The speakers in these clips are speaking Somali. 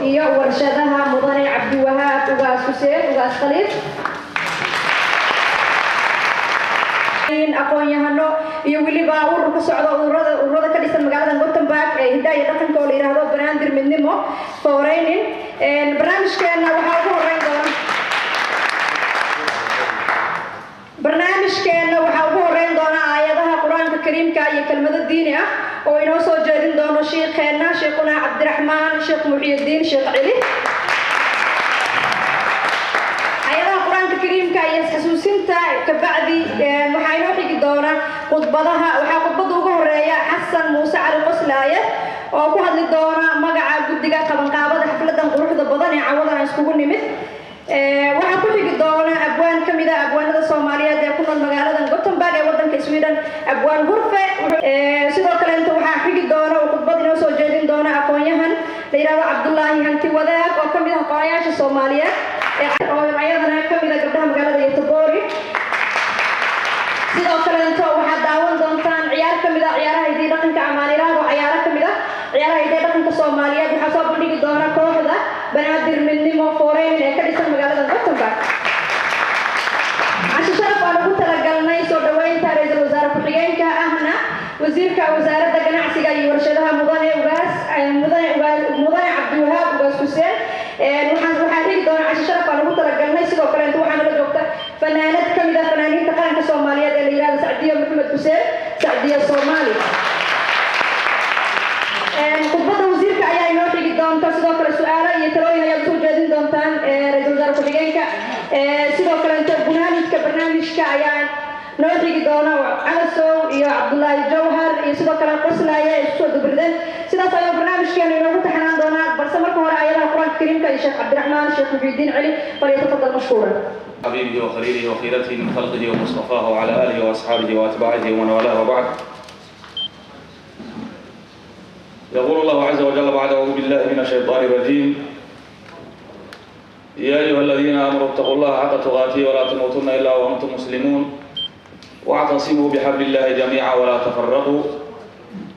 Iyo Warshadaha, Mudane Cabdiwahaab Ugaas Xuseen Ugaas Khaliif, aqoon-yahano iyo weliba urur ka socda ururada ka dhisan magaalada Gothenburg ee hiddaha iyo dhaqanka oo la yidhaahdo Banaadir Midnimo Foreigning. Barnaamijkeena waxaa ugu horeyn doona barnaamijkeena waxaa ugu horeyn doona aayadaha Qur-aanka Kariimka iyo kelmado diini ah oo inoo soo jeedin doono shiikheena, Shiikhuna Cabdiraxmaan Sheekh Muxyidiin Sheekh Celi. Aayadaha Qur-aanka Kariimka iyo isxasuusinta kabacdi waxaa inoo xigi doona khudbadaha. Waxaa khudbadda ugu horeeya Xasan Muuse Cali Qoslaaye oo ku hadli doona magaca guddiga qabanqaabada xafladan quruxda badan ee cawadan iskugu nimid. Waxaa ku xigi doona abwaan ka mid ah abwaanada Soomaaliyeed ee ku nool magaalada Gothenburg ee wadanka Sweden, Abwaan Hurfe. Sidoo kaleenta waxaa xigi doona oo khudbad inoo soo jeedin doona aqoon-yahan la yidhahdo Cabdullaahi Hanti Wadaag oo ka mid ah aqoonyaasha Soomaaliyeed oo ayadana ka mid ah gabdhaha magaalada Göteborg. Sidoo kaleento waxaad daawan doontaan ciyaar ka mid ah ciyaaraha hidiyo dhaqanka, amaaniraado ciyaaro ka mid ah ciyaaraha hidiyo dhaqanka Soomaaliyeed. Waxaa soo bandhigi doona kooxda Banaadir Midnimo Foreign ee ka dhisan magaalada Gothenburg. Casho sharaf aan ugu talagalnay soo dhaweynta ra-iisul wasaare ku-xigeenka ahna wasiirka wasaaradda ganacsiga iyo warshadaha, Mudane Ugaas, Mudane Cabdiwahaab Ugaas Xuseen, waxaa xigi doona casho sharaf aan ugu talagalnay. Sidoo kaleento waxaa nala joogta fanaanad ka mid ah fanaaniinta qaranka Soomaaliyeed ee la yihahdo Sacdiyo Maxamed Xuseen, Sacdiyo Soomaali. Khudbadda wasiirka ayaa inoo xigi doonta. Sidoo kale su-aalo iyo talooyin ayaad usoo jeedin doontaan ra-iisul wasaare ku-xigeenka. Sidoo kaleento gunaanidka barnaamijka ayaa noo xigi doona Calasow iyo Cabdullaahi Jawhar iyo sidoo kale Qoslaaye ay isku soo dubrideen. Sidaas ayaa barnaamijkeenu inoogu taxanaan doonaa, balse marka hore ayadaha Qur-aanka Kariimka iyo Sheekh Cabdiraxmaan Sheekh Muxiidiin Celi. فليتفضل مشكورا. حبيبه وخليله وخيرته من خلقه ومصطفاه وعلى آله وأصحابه وأتباعه ومن والاه، وبعد. يقول الله عز وجل بعد أعوذ بالله من الشيطان الرجيم: يا أيها الذين آمنوا اتقوا الله حق تقاته ولا تموتن إلا وأنتم مسلمون، واعتصموا بحبل الله جميعا ولا تفرقوا،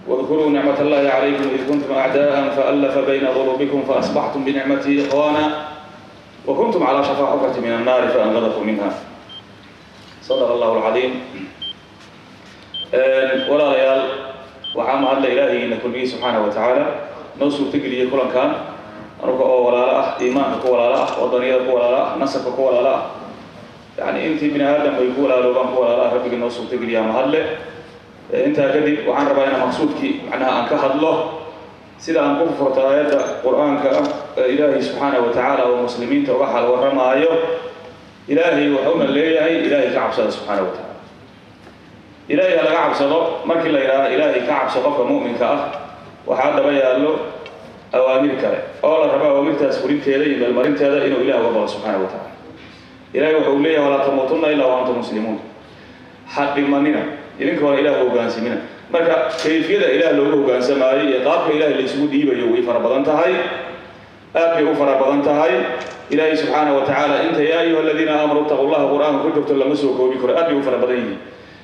واذكروا نعمة الله عليكم إذ كنتم أعداء فألف بين قلوبكم فأصبحتم بنعمته إخوانا وكنتم على شفا حفرة من النار فأنقذكم منها. صدق الله العظيم. Walaalayaal, waxaa mahadla Ilaahigiina kulmiyey subxaana wa tacaala, noo suurtageliyey kulankan, anuga oo walaalo ah, iimaanka ku walaalo ah, wadaniyada ku walaalo ah, nasabka ku walaalo ah, yani intii bini aadam ay ku walaaloobaan ku walaalo ah. Rabbigii noo suurtageliyaa mahadle. Intaa kadib waxaan rabaa inaan maqsuudkii macnaha aan ka hadlo, sida aan ku furto aayadda Qur-aanka ah ee Ilaahay subxaana wa tacaala oo muslimiinta uga xaal warramaayo. Ilaahay wuxuuna leeyahay: Ilaahay ka cabsada subxaana wa tacaala. Ilaahay ha laga cabsado. Markii la yidhahdo Ilaahay ka cabso, qofka mu'minka ah waxaa daba yaallo awaamir kale oo la rabo awaamirtaas fulinteeda iyo meelmarinteeda inuu Ilah uga baqo subxaana wa tacaala. Ilahay wuxuu leeyahay: walaa tamuutunna ilaa wa antum muslimuun, ha dhimanina idinka hore Ilaah hogaansamina. Marka kayfiyada Ilaah loogu hogaansamaayo iyo qaabka Ilahay la isugu dhiibayo way fara badan tahay, aad bay u fara badan tahay. Ilaahay subxaana wa tacaala inta yaa ayuha aladiina aamanuu ittaqu llaha Qur-aanka ku jirto lama soo koobi karo, aad bay u fara badan yihiin.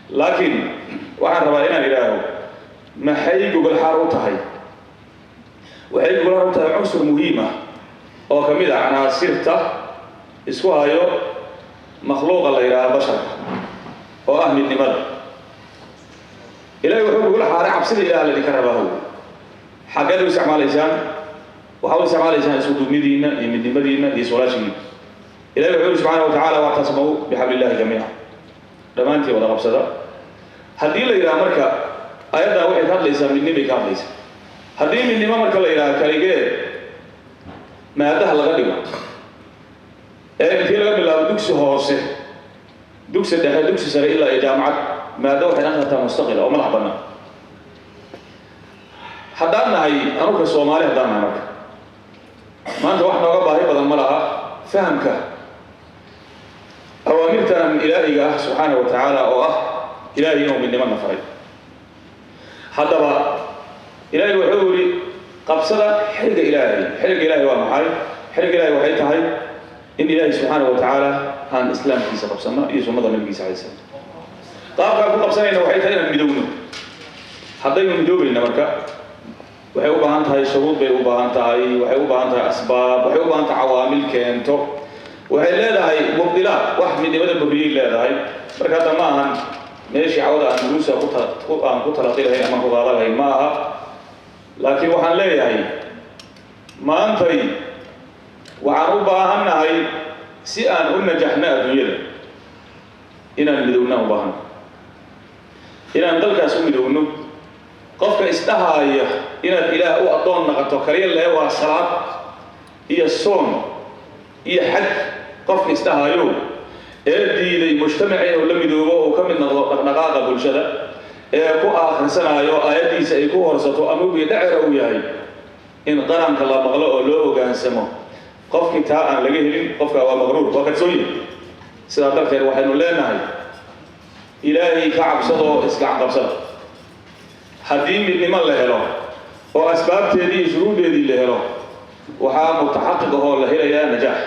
Laakiin waxaan rabaa inaan idhaaho, maxay gogol xaar u tahay? Waxay gogol xaar u tahay cunsur muhiim ah oo ka mid ah canaasirta isku hayo makhluuqa la yidhaaha basharka, oo ah midnimada. Ilahay wuxuu gogol xaaray cabsida Ilaah laydinka rabaa. How xaggeed u isticmaalaysaan? Waxaa u isticmaalaysaan isku duubnidiinna iyo midnimadiinna iyo iswalaashigiina. Ilahay wuxuu yidhi subxaana wa tacaala: wactasimuu bixabli illahi jamiica, dhammaantii wada qabsada. Haddii la yidhaha marka ayaddaa waxay ka hadlaysaa midnimay ka hadlaysaa, haddii midnimo marka la yidhaha kaligeed maadaha laga dhigo ee intii laga bilaabo dugsi hoose, dugsi dhexe, dugsi sare ilaa iyo jaamacad, maado waxay dhan kartaa mustaqila oo madax bannaan. Haddaan nahay anuka Soomaali, haddaan nahay marka maanta wax nooga baahi badan ma laha fahamka awaamirtan Ilaahiga ah subxaana wa tacaala, oo ah Ilaahay inuu midnimo na faray. Haddaba Ilaahay wuxuu yidhi: qabsada xilga Ilaahay. Xilga Ilaahay waa maxay? Xilga Ilaahay waxay tahay in Ilaahay subxaana wa tacaala aan islaamkiisa qabsano iyo sunnada nabigiisa alay slam. Qaabkaan ku qabsanayna waxay tahay inaan midowno. Haddaynu midoobayna marka Waxay u baahan tahay shuruud bay u baahan tahay, waxay u baahan tahay asbaab, waxay u baahan tahay cawaamil keento, waxay leedahay mubdilaat, wax midnimada buriyay leedahay. Marka hadda ma ahan meeshii cawada aan duruusa aan ku talaqi lahayn ama ku qaadan lahayn, ma aha. Laakiin waxaan leeyahay, maantay waxaan u baahannahay si aan u najaxno adduunyada inaan midownaan u baahanno, inaan dalkaas u midowno. Qofka isdhahaaya inaad Ilaah u addoon naqato kaliya lee waa salaad iyo soon iyo xaj, qofka isdhahaayo ee diiday mujtamaca inuu la midoobo oo uu ka mid noqdo dhaqdhaqaaqa bulshada, ee ku akhrisanaayo aayaddiisa ay ku horsato ama ugiyo dhacera uu yahay in qaranka la maqlo oo loo hogaansamo, qofkii taa aan laga helin, qofka waa maqruur, waa kadsoon yahay. Sidaa darteed waxaynu leenahay, Ilaahay ka cabsadoo isgacan qabsada. Haddii midnimo la helo oo asbaabteedii iyo shuruuddeedii la helo, waxaa mutaxaqiq ahoo la helayaa najaax.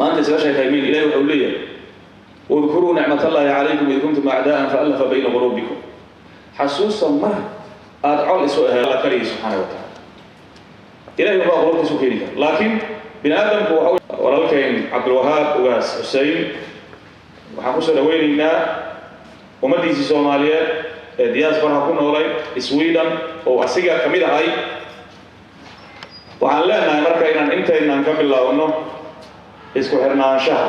Maanta isaga sheekaymayn. Ilahay waxa uu leeyahay: "واذكروا نعمة الله عليكم إذ كنتم أعداء فألف بين قلوبكم." Xasuusta mar aada col isu aheed Alla kaligii subxaana wa tacaala. Ilahay baa qulubta isu keeni kara, laakiin bini aadamku waxa. Walaalkayn Cabdulwahaab Ugaas Xusein waxaan kusoo dhaweynaynaa ummaddiisii Soomaaliyeed ee diasporaha ku noolay Sweden oo asiga ka mid ahay. Waxaan leenahay marka inaan intaynaan ka bilaabno isku xirnaanshaha.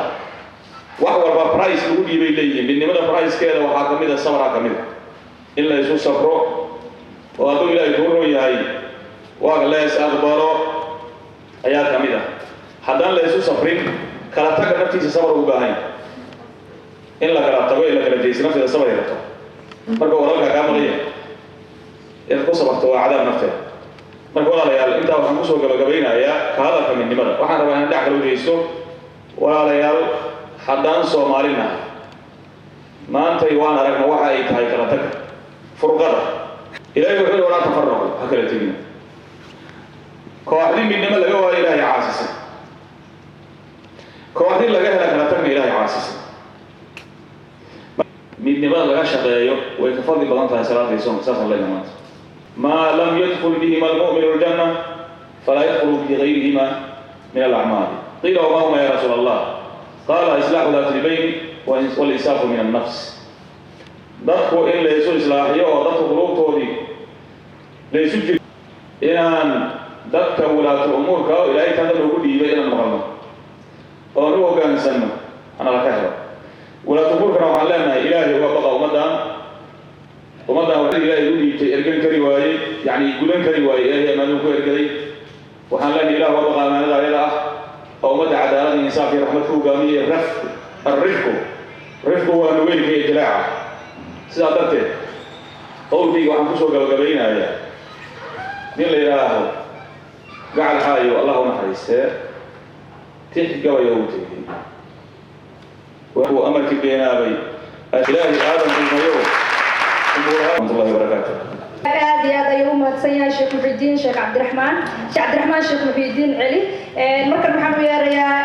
Wax walba price lagu dhiibay leeyihiin. Midnimada pricekeeda waxaa ka mid a sabraa ka mid a, in la isu sabro oo hadduu Ilaahay kuu roon yahay waa lees aqbalo ayaa ka mid ah. Haddaan la isu safrin, kala taga naftiisa sabar u baahan yahay. In la kala tago, in la kala jeyso nafteeda sabray rabto. Marka walaalkaa kaa maqan yahay inaad ku sabarto waa cadaab nafteeda. Marka walaalayaal, intaa waxaan kusoo gabagabaynayaa ka hadalka midnimada. Waxaan rabaa inaan dhac kala ujeysto. Walaalayaal, haddaan Soomaali nahay, maantay waan aragna waxa ay tahay kala taga, furqada. Ilahay wuxuu yihi: "ولا تفرقوا", ha kala tegina. Kooxdii midnimo laga waayo Ilaahay caasisay, kooxdii laga hela kala tagna Ilaahay caasisay. Midnimada laga shaqeeyo way ka fadli badan tahay salaada iyo soonka, saasaan leenahay maanta. ما لم يدخل بهما المؤمن الجنة فلا يدخل بغيرهما من الأعمال. قيل: وما هما يا رسول الله؟ قال: إصلاح ذات البين والإنصاف من النفس. Dadku in la isu islaaxiyo oo dadku quluubtoodii la isu jiro, inaan dadka wulaatul umuurka oo Ilaahay tada loogu dhiibay inaan maqalno oon u hoggaansanno anala ka helo. Wulaatul umuurkana waxaan leenahay, Ilaahay uga baqa ummaddan. Ummaddan waxaa Ilaahay u dhiibtay ergan kari waayey, yacni gudan kari waayey Ilaahay amaanuu ku ergaday. Waxaan leenahay, Ilah uga baqa amaanada ayada ah oo ummadda cadaalad iyo insaaf iyo raxmad ku hogaamiyey. Raf الرفق, rifqu waa nugeylka iyo jilaaca. Sidaa darteed qowlkayga waxaan kusoo gabagabaynayaa nin la yidhaaho Gacal Xaayo, Allah u naxariistee, tix gabaya uu tegey wuxuu amarkii beenaabay Ilaahay Aadam qiimayo. Raxmatullahi wabarakaatu. Aad iyo aad ayuu u mahadsan yahay Sheekh Muxidiin Sheekh Cabdiraxmaan, Sheekh Cabdiraxmaan Sheekh Muxidiin Celi. Markan waxaan u yeerayaa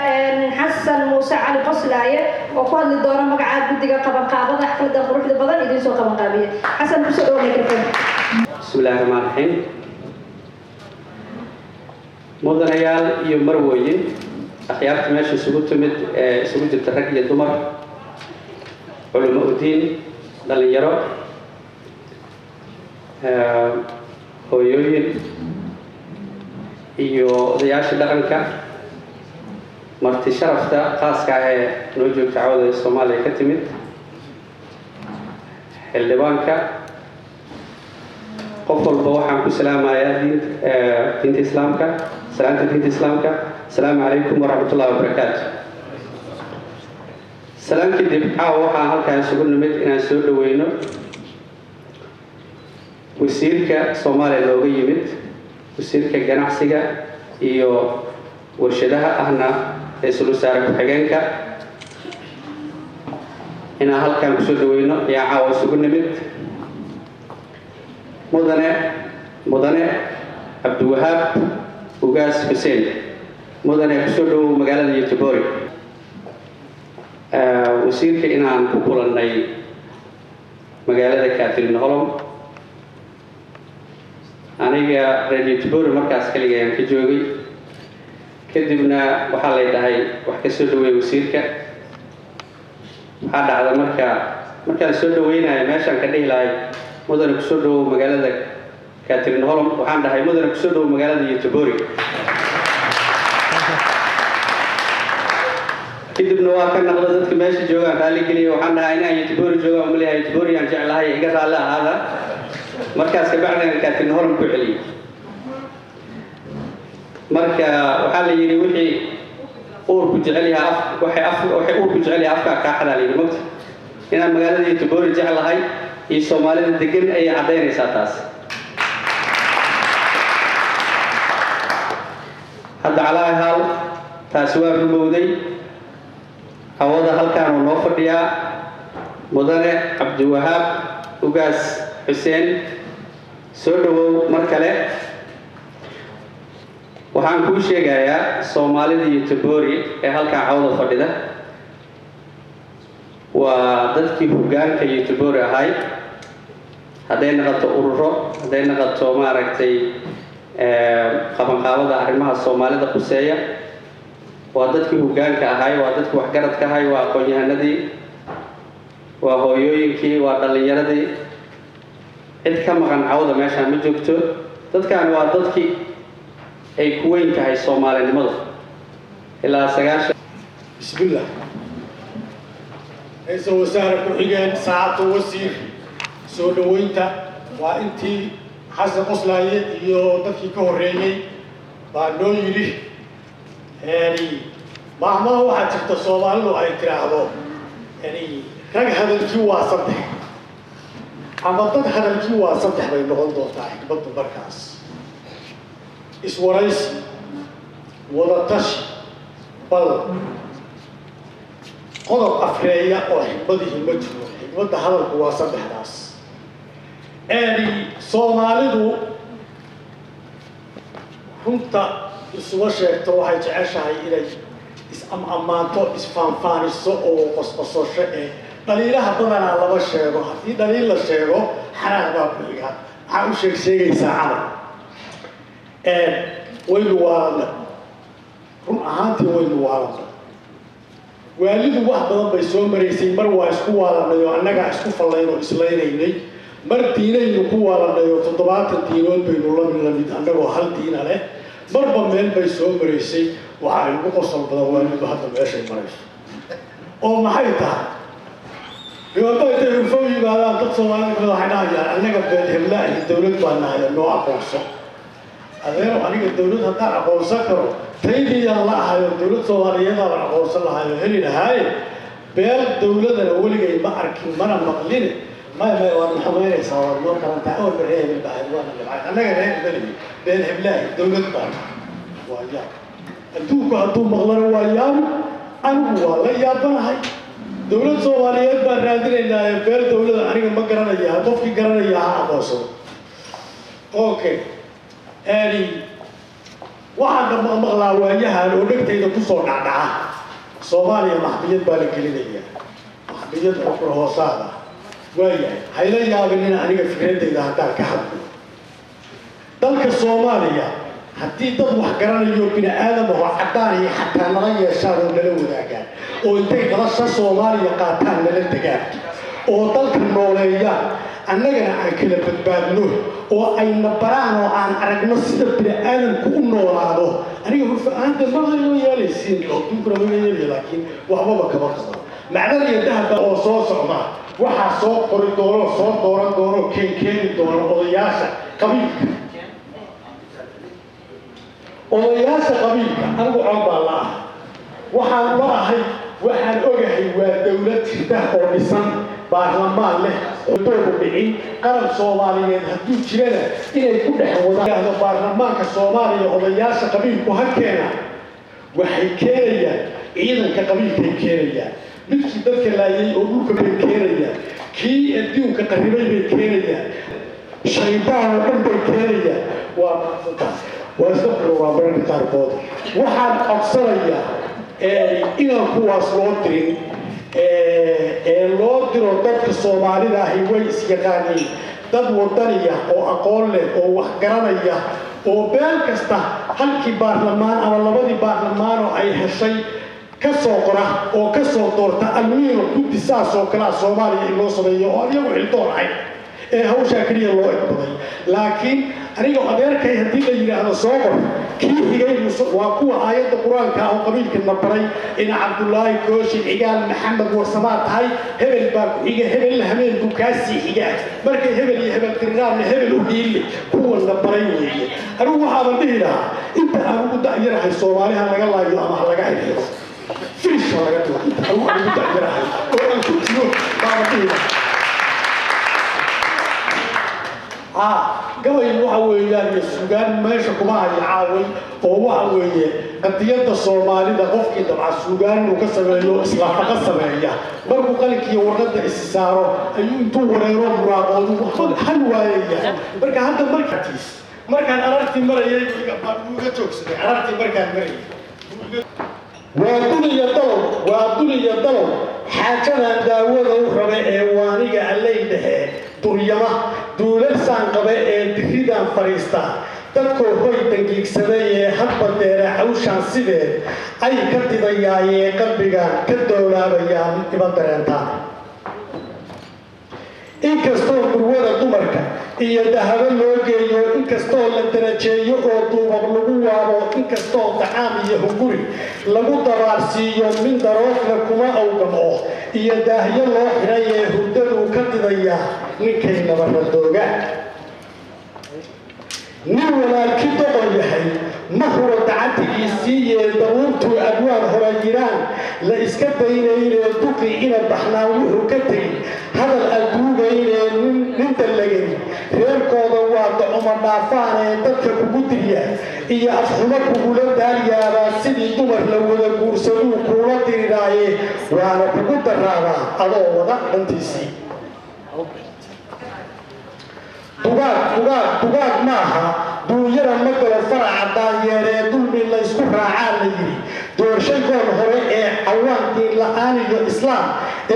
Xasan Muuse Cali Qoslaaye oo ku hadli doona magaca guddiga qabanqaabada xafladda quruxda badan idiin soo qabanqaabiye. Xasan, kusoo dhawo microphone. بسم الله الرحمن الرحيم. Mudanayaal iyo marwooyin, akhyaarta meesha isugu timid ee isugu jirta rag iyo dumar, culimo udiin, dhalinyaro, hooyooyin iyo odayaasha dhaqanka, marti sharafta khaaska ah ee noo joogta cawda ee Soomaaliya ka timid, xildhibaanka, qof walba waxaan ku salaamayaa diinta Islaamka, salaanta diinta Islaamka: asalaamu calaykum waraxmat ullahi wabarakaatu. Salaan kadib, caawa waxaan halkaa isugu nimid inaan soo dhaweyno wasiirka Soomaaliya looga yimid, wasiirka ganacsiga iyo warshadaha, ahna ra-iisul wasaare ku-xigeenka. Inaan halkaan kusoo dhaweyno ayaa caawa isugu nimid. Mudane Cabdiwahaab Ugaas Xuseen, mudane, kusoo dhawow magaalada Göteborg. Wasiirka inaan ku kulannay magaalada Katrineholm. Aniga reer Göteborg markaas kaliga ayaan ka joogay. Kadibna waxaa lay dhahay wax ka soo dhaweey wasiirka. Waxaa dhacda marka markaan soo dhaweynayo meeshaan ka dhihi lahay mudane kusoo dhawow magaalada Katrineholm, waxaan dhahay mudane kusoo dhawow magaalada Göteborg. Kadibna waa ka naqda dadka meesha joogaan raalli geliya, waxaan dhahay inaan Göteborg joogaan umaleeyahay, Göteborg aan jeclahay, iga raalli ahaada. Markaas kabacdi aan Katrineholm ku celiyey. Marka waxaa la yidhi wixii uurku jecel yahay af waxay af waxay uurku jecel yahay afkaa kaa xadaa la yidhi. Mogta inaan magaalada Göteborg jeclahay iyo Soomaalida degan ayay caddaynaysaa taas. Hadda calaa haal taasi waa rumowday. Hawada halkaan uu noo fadhiyaa mudane Cabdiwahaab Ugaas Xuseen, soo dhawow mar kale. Waxaan kuu sheegayaa Soomaalida Göteborg ee halkaan cawda fadhida waa dadkii hoggaanka Göteborg ahay, hadday noqoto ururo, hadday noqoto maaragtay qabanqaabada arrimaha Soomaalida quseeya, waa dadkii hoggaanka ahay, waa dadkii waxgaradka ahay, waa aqoon-yahanadii, waa hooyooyinkii, waa dhallinyaradii. Cid ka maqan cawda meeshaan ma joogto. Dadkan waa dadkii ay ku weyn tahay Soomaalinimadu ilaa 90. Bismillah. Ra'iisul Wasaare ku-xigeen, saacadda wasiir, soo dhoweynta waa intii Xasan Qoslaaye iyo dadkii ka horreeyey baa noo yidhi. Maahmaha waxaa jirta Soomaalidu ay tiraahdo rag hadalkii waa saddex ama dad hadalkii waa saddex bay noqon doontaa xikmaddu markaas: iswaraysi, wadatashi, bal qodob afreeya oo xikmadihii ma jiro. Xikmadda hadalku waa saddexdaas. Soomaalidu runta isuma sheegto, waxay jeceshahay inay is-am-ammaanto, isfaanfaaniso oo qosqososho. Ee dhaliilaha badanaa lama sheego. Haddii dhaliil la sheego xanaaq baa ku xiga, maxaa u sheeg sheegaysaa camal. Waynu waalanna, run ahaantii waynu waalanna. Waalidu wax badan bay soo maraysay. Mar waa isku waalanay oo annagaa isku fallayn oo islaynaynay, mar diinaynu ku waalanay oo 70 diinood baynu la lamid annagoo hal diina leh. Marba meel bay soo maraysay. Waxaa igu qosol badan waalidu hadda meeshay marayso oo maxay tahay. Dhibaato intay hurfo u yimaadaan dad Soomaalida kamid waxay dhahayaan annaga beel heblaahi dawlad baa nahay, noo aqoonso. Adeero, aniga dawlad haddaan aqoonsan karo taydiyaan la ahayo, dawlad Soomaaliyeedaan aqoonsan lahayo heli lahaaye. Beel dawladana weligay ma arkin mana maqline. Maya maya, waad xumaynaysaa, waad noo karantaa, awalba reer hebel baa ahayd, waana dhibcay annaga reer hebelihi beel heblaahi dawlad baa nahay. Waa yaab adduunku hadduu maqlana waa yaabu, anigu waa la yaabanahay. Dawlad Soomaaliyeed baan raadinaynaa, beel dawlada aniga ma garanaya, qofkii garanaya ha aqoonsado. Okay, waxaan maqlaa waayahan oo dhegtayda kusoo dhacdhaca Soomaaliya maxmiyad baa la gelinayaa, maxmiyad xukun hoosaada. Waayahay, hayla yaabinina aniga fikradayda haddaan ka hadlo. Dalka Soomaaliya haddii dad wax garanayo bini aadam ahoo caddaan iyo xataa nala yeeshaan oo nala wadaagaan oo intay dhalasha Soomaaliya qaataan nala degaan oo dalka nooleeyaan, annagana aan kala badbaadno oo ayna baraan oo aan aragno sida bini aadamku u noolaado, aniga hurfa-aanta maba inoo yeelaysiin oo adduunkuna maba yeelaya, laakiin waxbaba kama qabo. Macdan iyo dahaba oo soo socda waxaa soo qori doono, soo dooran doono, keenkeeni doono odayaasha qabiilka. Odayaasha qabiilka anigu cod baa la ahay, waxaan la ahay, waxaan ogahay waa dawlad jirta oo dhisan, baarlamaan leh, doogu dhicin qaran Soomaaliyeed hadduu jirana inay ku dhex wadaan baarlamaanka Soomaaliya. Odayaasha qabiilku ha keena, waxay keenayaan ciidanka qabiilkay keenayaan, midkii dadka laayay oo dhulka bay keenayaan, kii adduunka qarribay bay keenayaan, shaydaan oo dhan bay keenayaan. Waa maadsantahay, waa iska qururaa mararka qaarkood. Waxaan codsanayaa inaan kuwaas loo dirin ee loo diro dadka Soomaalida ahi way isyaqaaniin. Dad wadaniya oo aqoon leh oo wax garanaya oo beel kasta halkii baarlamaan ama labadii baarlamaan oo ay heshay ka soo qora oo ka soo doorta almiino guddi saas oo kalea Soomaaliya in loo sameeyo oo iyagu xildoon ahayn ee hawshaa keliya loo egbaday. Laakiin aniga adeerkay haddii la yidhaahdo soo qor kii xigay, waa kuwa aayadda Qur-aanka ah oo qabiilkana baray ina Cabdulaahi Kooshin Cigaal Maxamed Warsamaa tahay, hebel baa ku xiga, hebel habeen buu kaasii xigaa, markay hebel iyo hebel tiriraanna hebel u hiili, kuwana baray weeye. Anigu waxaaban dhihi lahaa inta aan ugu da'yarahay Soomaaliha laga laayo ama ha laga xirxiro, finish ha laga dhigo. Inta anigu aan ugu da'yarahay oo aan ku jiro baaban dhihi lahaa. Gabay waxa weeyaan iyo sugaan meesha kuma hayo caaway, oo waxa weeye qadiyadda Soomaalida qofkii dabca sugaan inuu ka sameeyo islaafaqa sameeya, markuu qalinkiiyo warqadda isi saaro ayuu intuu wareero muraaqoodu waxba hal waayaya. Marka hadda markaatiis markaan arartii marayay buu iga joogsaday, arartii markaan marayay. Waa duniya dalow, waa duniya dalow, xaajadan daawada u rabe ee waaniga allay dhexe duryama duulalsaan qabe ee diridaan fadhiista, dadkoo hoy dangiigsaday ee hadba deera cawshaan sideed ay ka didayaayee qalbigaan ka doolaabayaan iba dareentaan. Inkastoo murwada dumarka iyo dahabo loo geeyo, inkastoo la darajeeyo oo duubab lagu waabo, inkastoo dacaam iyo hunguri lagu dabaarsiiyo, min daroofna kuma awgamo iyo daahyo loo xidhay ee hurdaduu ka didayaa ninkay nabaradooga. Nin walaalki doqon yahay ma huro dacantigiisiiyee dabuurtuu abwaan hora yiraan la iska daynaynee duqii ina baxnaan wuxuu ka tegey hadal adduugaynee nin dallagay reerkooda waa dacuma dhaafaanee dadka kugu dirya iyo afxumo kugula daalyaabaa, sidii dumar la wada guursaduu kuula diriraaye waana kugu daraabaa adoo wada dhantiisii. Dugaag dugaag dugaag maaha duunyada ma galo faraca daanyeeree dulmi laysku raacaa la yidhi doorshay gool hore ee cawaankii la'aan iyo islaam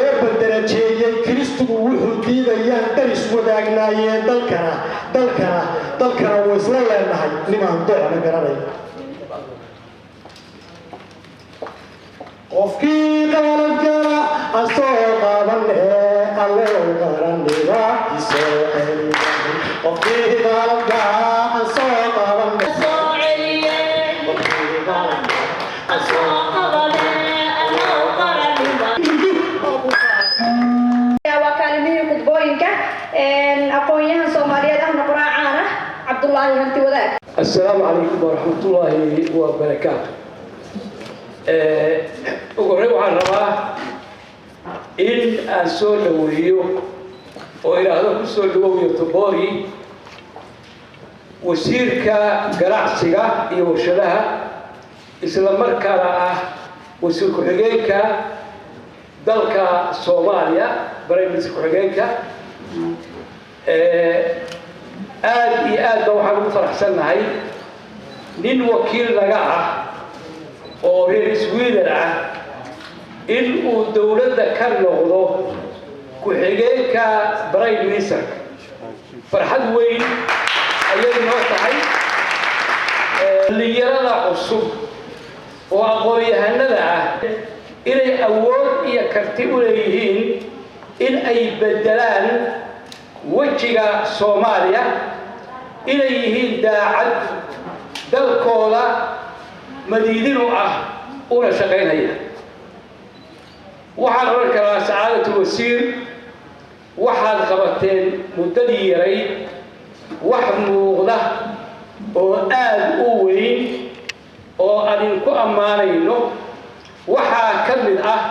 ee badarajeeyey Kiristigu wuxuu diidayaan daris wadaagnaayee dalkana dalkana dalkana wuu isla leenahay nimaan doocna garanay. Qofkii qaladgala aan soo qabanee allow qaraniba isoo celiya, qofkii qaladgala aan soo qabanee, qofkii qaladgala aan soo Waa kaalimihii khudbooyinka aqoon-yahan Soomaaliyeed ahna qoraa caan ah Cabdulaahi Hanti Wadaag. السلام عليكم ورحمة الله وبركاته. Ugu horreyn waxaan rabaa in aan soo dhaweeyo oo idhaahdo ku soo dhawow Göteborg wasiirka ganacsiga iyo warshadaha, isla markaana ah wasiir ku-xigeenka dalka Soomaaliya, prime minister ku-xigeenka. Aad iyo aad ba waxaan ugu faraxsannahay nin wakiil naga ah oo reer Sweden ah in uu dowladda ka noqdo ku-xigeenka prime ministerka. Farxad weyn ayay noo tahay. Dhalinyarada cusub oo aqoon-yahanada ah inay awood iyo karti u leeyihiin in ay beddelaan wejiga Soomaaliya, inay yihiin daacad dalkooda madiidinu ah una shaqaynaya. Waxaan odhan karaa, sacaadatu wasiir, waxaad qabateen muddadii yarayd wax muuqda oo aad u weyn oo aan idinku ammaanayno. Waxaa ka mid ah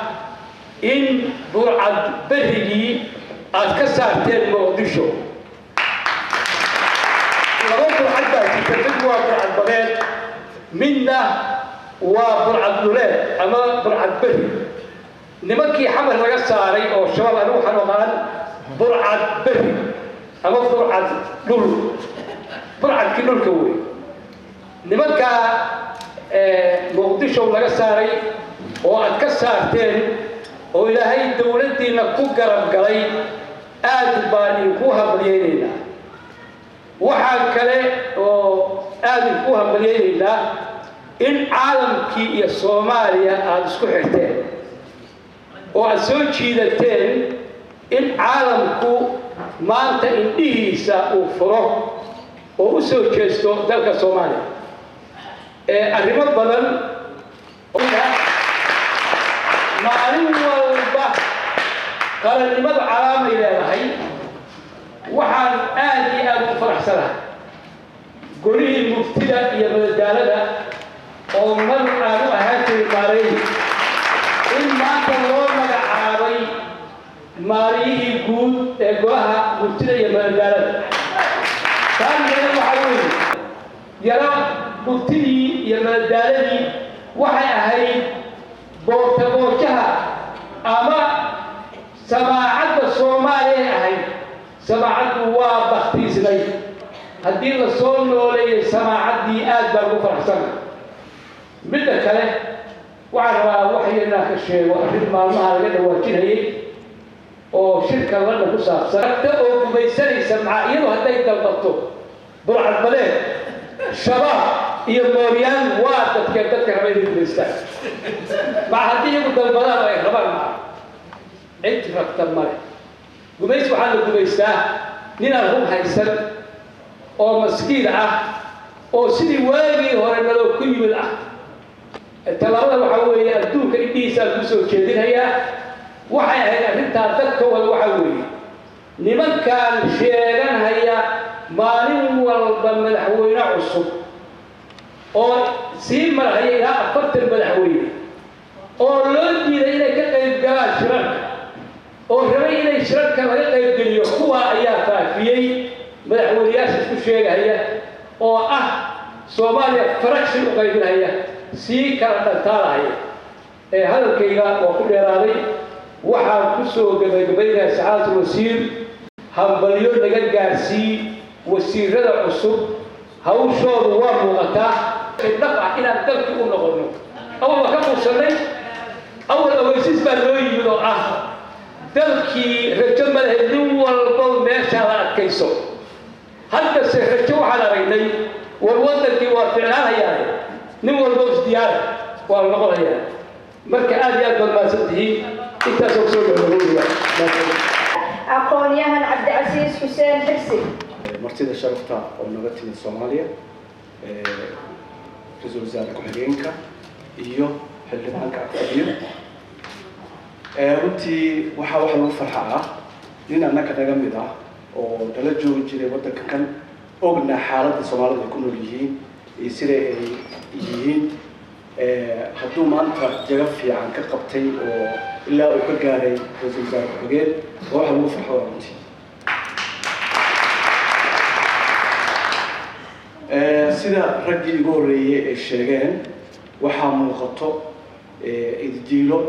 in burcad berrigii aad ka saarteen Muqdisho. Laba burcad baa jirta: mid waa burcad badeed, midna waa burcad dhuleed ama burcad berri. Nimankii Xamar laga saaray oo Shabaab, anigu waxaan oqaan burcad berri ama burcad dhul, burcadkii dhulka wey. Nimankaa Muqdisho laga saaray oo aad ka saarteen oo Ilaahay dowladdiina ku garab galay, Aad baan idinku hambalyaynaynaa. Waxaan kale oo aad idinku hambalyaynaynaa in caalamkii iyo Soomaaliya aada isku xirteen oo aada soo jiidateen in caalamku maanta indhihiisa uu furo oo u soo jeesto dalka Soomaaliya. Arrimo badan maalin walba qarannimadu calaamay leedahay. Waxaan aad iyo aad ugu faraxsanahay golihii muftida iyo madadaalada oo mar aan u ahaan jirin maareyn in maanta loo magacaabay maariyihii guud ee golaha muftida iyo madadaalada. Taangeeda waxaa weeye yaro muftidii iyo madadaaladii waxay ahayd boortaboojaha ama samaacadda Soomaaliya ahayd. Samaacaddu waa baktiisnay, haddii la soo nooleeyay samaacaddii aad baan ugu faraxsanahay. Midda kale waxaan rabaa wax yar inaan ka sheego arrin maalmaha laga dhawaajinayay oo shirka London ku saabsan ta oo gumaysanaysa maxaa iyadu hadday dalbato burcadbadeed, shabaab iyo mooryaan waa dadkeen dadka raba inay gumaystaan. Maca haddii iyagu dalbadaan oo ay rabaan, maca cid rabta male. Gumays waxaa la gumaystaa ninaan hub haysan oo maskiin ah oo sidii waagii hore naloo ku yimid ah. Tallaabada waxaa weeye adduunka indhihiisaa lagu soo jeedinayaa. Waxay ahayd arrintaa dadka wada waxaa weeye nimankaan sheeganhaya maalin walba madaxweyne cusub oo sii marhaya ilaa 40 madaxweyne oo loo diiday inay ka qayb galaan shirarka oo rabay inay shirarka laga qaybgeliyo, kuwaa ayaa faafiyey madaxweyneyaasha isku sheegahaya oo ah Soomaaliya faraction u qaybinhaya, sii kala dhantaalahaya. Hadalkayga waa ku dheeraaday. Waxaan ku soo gabagabaynayaa saxaadatu wasiir, hambalyo naga gaarsii wasiirada cusub. Hawshoodu waa muuqataa dhab ah inaan dalkii u noqono. Awal waa ka quusanay, awal aweysiis baa loo yimid oo ah dalkii rajo ma lahayd, nin walbo meeshaa la adkayso. Haddase rajo waxaan aragnay, war waddankii waa ficlaanayaa, nin walbo isdiyaari waa la noqonayaa. Marka aad iyo aad baad mahadsan tihiin. Intaasoo kusoo gabagabowaya. Aqoon-yahan Cabdicasiis Xuseen Xirsi. Martida sharafta oo naga timid Soomaaliya, ra-iisul wasaare ku-xigeenka iyo xildhibaanka ag fadhiyo, runtii waxaa wax lagu farxa ah nin annaka naga mid ah oo nala joogi jiray waddanka kan, ogna xaaladda Soomaalida ay ku nool yihiin iyo sida ay yihiin, hadduu maanta jago fiican ka qabtay oo ilaa uu ka gaaray ra-iisul wasaare ku-xigeen, waa wax lagu farxo runtii. Sida raggii igu horreeyey ay sheegeen, waxaa muuqato iddiilo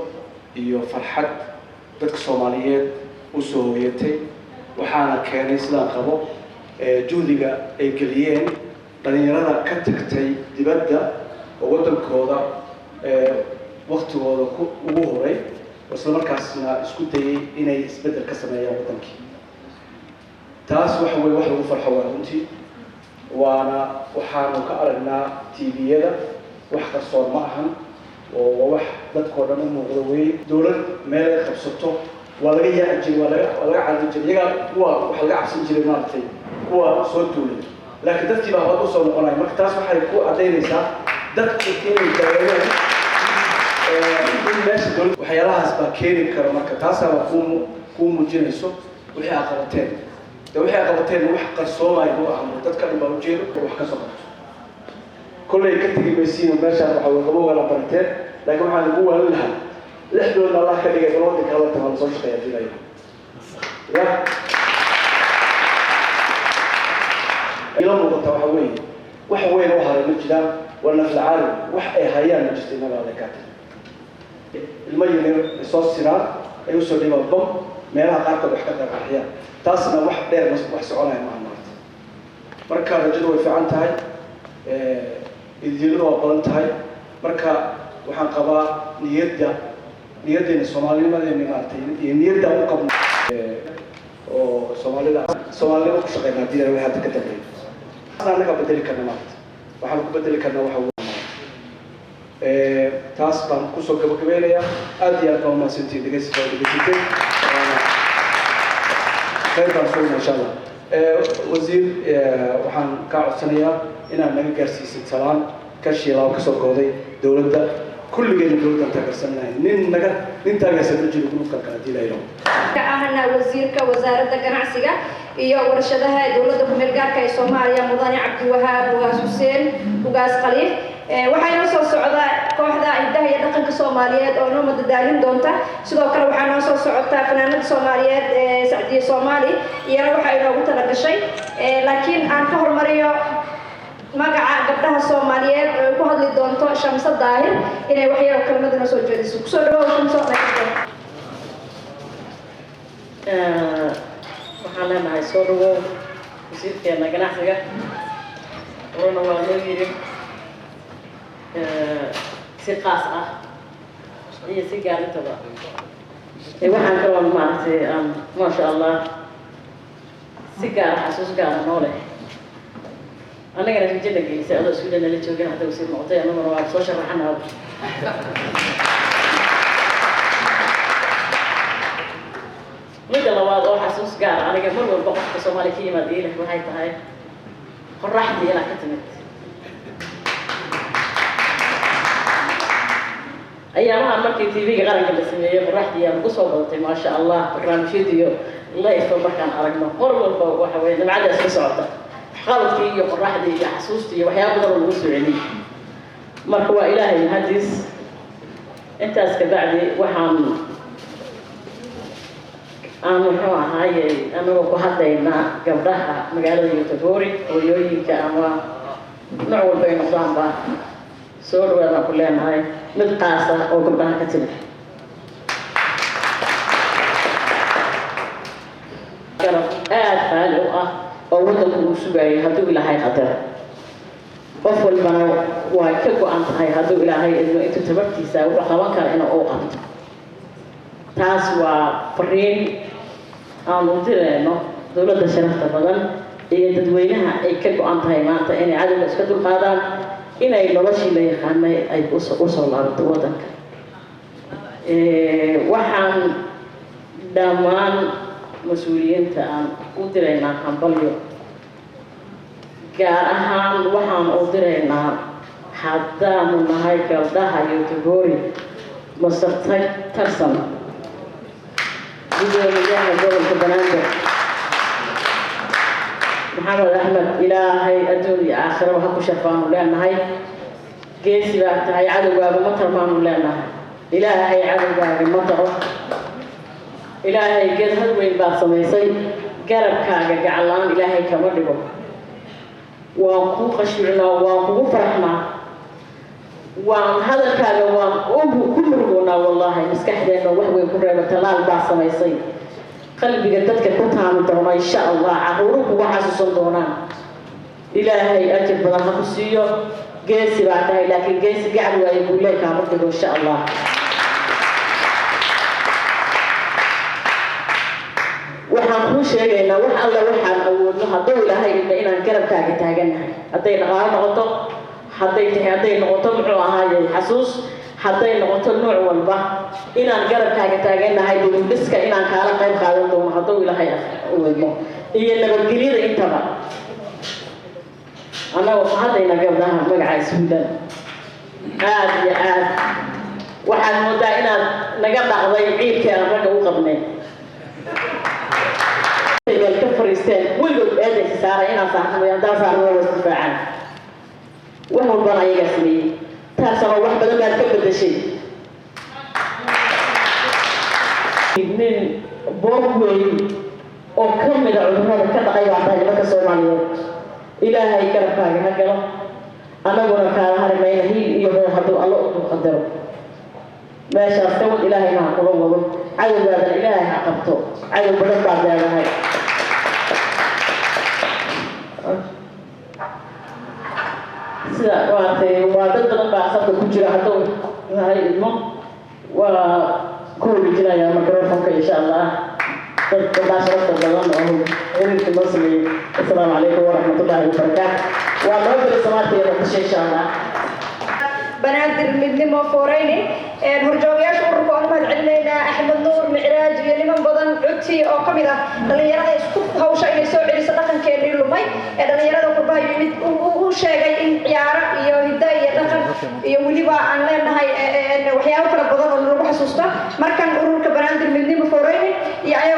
iyo farxad dadka Soomaaliyeed u soo hooyatay, waxaana keenay sidaan qabo juhdiga ay geliyeen dhalinyarada ka tagtay dibadda oo waddankooda waktigooda ku ugu horay, isla markaasna isku dayay inay isbeddel ka sameeyaan waddankii. Taas waxa weye wax lagu farxo waa runtii, waana waxaanu ka aragnaa TV-yada, wax qarsoon ma ahan oo waa wax dadkao dhan u muuqdo weeye. Dowlad meel ay qabsato waa laga yaaci jiray, waa laga carari jiray, iyagaa kuwa waxa laga cabsan jiray maaragtay kuwa soo duulay, laakiin dadkii baa hore usoo noqonaya. Marka taas waxay ku caddaynaysaa dadku inay dareemeen in meesha dowlad waxyaalahaas baa keeni kara. Marka taasaaba kuu muujinayso wixii aad qabateen, de wixii aad qabateen wax qarsoomayo u ahan, dadka dhan baa ujeedo wax ka soo qabto. Kollay ka tegi maysiin meeshaan, waxa way qabowga la barateen, laakiin waxaan ugu waalin lahaa 6 biloodna Allah ka dhigay bal waddanka hala tagaa la soo shaqeeya dilaya ya ila muuqata. Waxa weeye wax weyn oo haray ma jiraan, waa naflacaali wax ay hayaan ma jirto. Innaga alle kaa tagi ilmo yaryar ay soo siraan, ay usoo dhibaan bam, meelaha qaarkood wax ka qarqarxiyaan, taasna wax dheer wax soconaya maaha maarta. Marka rajadu way fiican tahay, idiladu waa badan tahay. Marka waxaan qabaa niyadda, niyaddeena Soomaalinimadeena maaragtay iyo niyadda u qabno. Oo Soomaalida Soomaalinimo ku shaqeynaa haddii wixii hadda ka dambeeya annaga bedeli karna maanta waxaan ku bedeli karnaa waxa taas baan kusoo gabagabeynayaa. Aad iyo aad baa umahadsantihiin dhegeysiga oo dhegeysatay. Khayr baan sugna insha Allah. Wasiir, waxaan kaa codsanayaa inaad naga gaarsiisid salaan kashii laba kasoo gooday dowladda. Kulligeena dowladdan taageersanahay, nin naga nin taageersan ma jiro gruupkan kale haddii la yidhaho. Ahna wasiirka wasaaradda ganacsiga iyo warshadaha dowladda kumeel gaarka ee Soomaaliya, mudane Cabdiwahaab Ugaas Xuseen Ugaas Khaliif. Waxaa inoo soo socda kooxda hidaha iyo dhaqanka Soomaaliyeed oo noo madadaalin doonta. Sidoo kale waxaa noo soo socota fanaanada Soomaaliyeed ee Sacdiye Soomaali, iyana waxaa inoogu talagashay, laakiin aan ka hormariyo magaca gabdhaha Soomaaliyeed oo ku hadli doonto Shamso Daahir inay waxyaro kelmada noo soo jeediso. Kusoo dhawow, Shamso. Waxaan leenahay soo dhawow wasiirkeena ganacsiga. Horena waa loo yiri, si qaas ah iyo si gaar intaba. Waxaan kaloo maaragtay maasha Allah si gaara xasuus gaara noo leh annagana rajada gelisay adoo Sweden nala joogin hadda wasiir noqotay, annaguna waa soo sharaxanaa. Midda labaad oo xasuus gaara aniga mar walba qofka Soomaaliya ka yimaad iileh waxay tahay qoraxdii inaad ka timid. Ayaamaha markii TV-ga qaranka la sameeyey qoraxdii aa nagu soo badatay, maasha Allah, barnaamijyada iyo life markaan aragno mar walba waxa weye nimcadaas ka socota qalabkii iyo qoraxdii iyo xasuustii iyo waxyaaba badan oo lagu soo celiyey. Marka waa Ilaahay mahadiis. Intaas kabacdi waxaan aan muxuu ahaaye anagoo ku hadlaynaa gabdhaha magaalada Göteborg, hooyooyinka ama nooc walba ay noqdaanba, soo dhawaadaan ku leenahay mid qaasa oo gabdhaha ka timid garab aada qaali u ah oo waddanku uu sugayay hadduu Ilaahay qadaro. Qof walbana waa ka go-an tahay hadduu Ilaahay idmo intuu tabartiisa wuxuu qaban kara inuu u qabto. Taas waa fariin aanu direyno dowladda sharafta badan iyo dadweynaha ay ka go-an tahay maanta inay cadowga iska dulqaadaan, inay noloshii la yaqaanay ay usoo laabato waddanka. Waxaan dhammaan mas-uuliyiinta aan u diraynaa hambalyo, gaar ahaan waxaan u diraynaa haddaanu nahay gabdhaha Göteborg Master Tarsan, gudoomiyaha gobolka Banaadir Maxamed Axmed. Ilaahay adduun iyo aakhiraba ha ku sharfaanu leenahay. Geesi baa tahay, cadowgaaga ma tarmaanu leenahay. Ilaahay cadowgaaga ma taro. Ilaahay geed had weyn baad samaysay, garabkaaga gacanlaan Ilaahay kama dhigo. Waan kuu qashuucnaa, waan kugu faraxnaa, waan hadalkaaga waan ku murugoonaa. Wallaahi maskaxdeenna wax weyn ku reeba. Talaal baa samaysay qalbiga dadka ku taami doona insha Allah, caruuru kuga xasuusan doonaan. Ilaahay ajir badan ha ku siiyo. Geesi baa tahay, laakiin geesi gacal waaye guulee kaama dhigo insha Allah. Waxaan kuu sheegaynaa wax alla waxaan awoodno hadduu Ilaahay idmo inaan garabkaaga taagannahay, hadday dhaqaalo noqoto, hadday tahay, hadday noqoto muxuu ahaaye xasuus, hadday noqoto nooc walba inaan garabkaaga taagannahay, dibudhiska inaan kaala qayb qaadan doono hadduu Ilaahay u idmo iyo nabadgelyada intaba. Annagoo ku hadlayna gabdhaha magaca Sweden, aada iyo aad waxaad moodaa inaad naga dhacday ciilkii aan ragga u qabnay ka fariisteen weligood eedaysa saaray inaan saarno, haddaan saarno waa isdifaacaan, wax walbana ayagaa sameeyey. Taasama wax badan baad ka bedeshay. Nin boog weyn oo ka mida cudurrada ka dhaqay baa tahay nimanka Soomaaliyeed. Ilaahay garabkaaga ha galo, annaguna kaala hari mayna hiil iyo hoo hadduu Allo u qadaro. Meeshaas ka wad, Ilaahayna ha kula wado, cadowgaadana Ilaahay ha qabto. Cadow badan baad leedahay. Sida maaragtay waa dad badan baa safka ku jira. Hadduu Ilaahay idmo waa ku wareejinayaa microfonka insha Allah. Gabdhaha sharafta badan oo xiriirka noo sameeyey, assalaamu calaykum waraxmatullaahi wabarakaatu. Waa noo beri samaadka iyo muqdisho, insha Allah. Banaadir Midnimo Foreynin, horjoogayaasha ururka waan u mahad celinaynaa, Axmed Nuur Micraaj iyo niman badan, Cuti oo ka mid ah dhallinyarada isku hawsha inay soo celiso dhaqankeenii lumay ee dhallinyarada qurbaha yimid u sheegay in ciyaaro iyo hiddo iyo dhaqan iyo weliba aan leenahay waxyaabo fara badan oo lagu xasuusto. Markan ururka Banaadir Midnimo Foreynin iyo ayagoo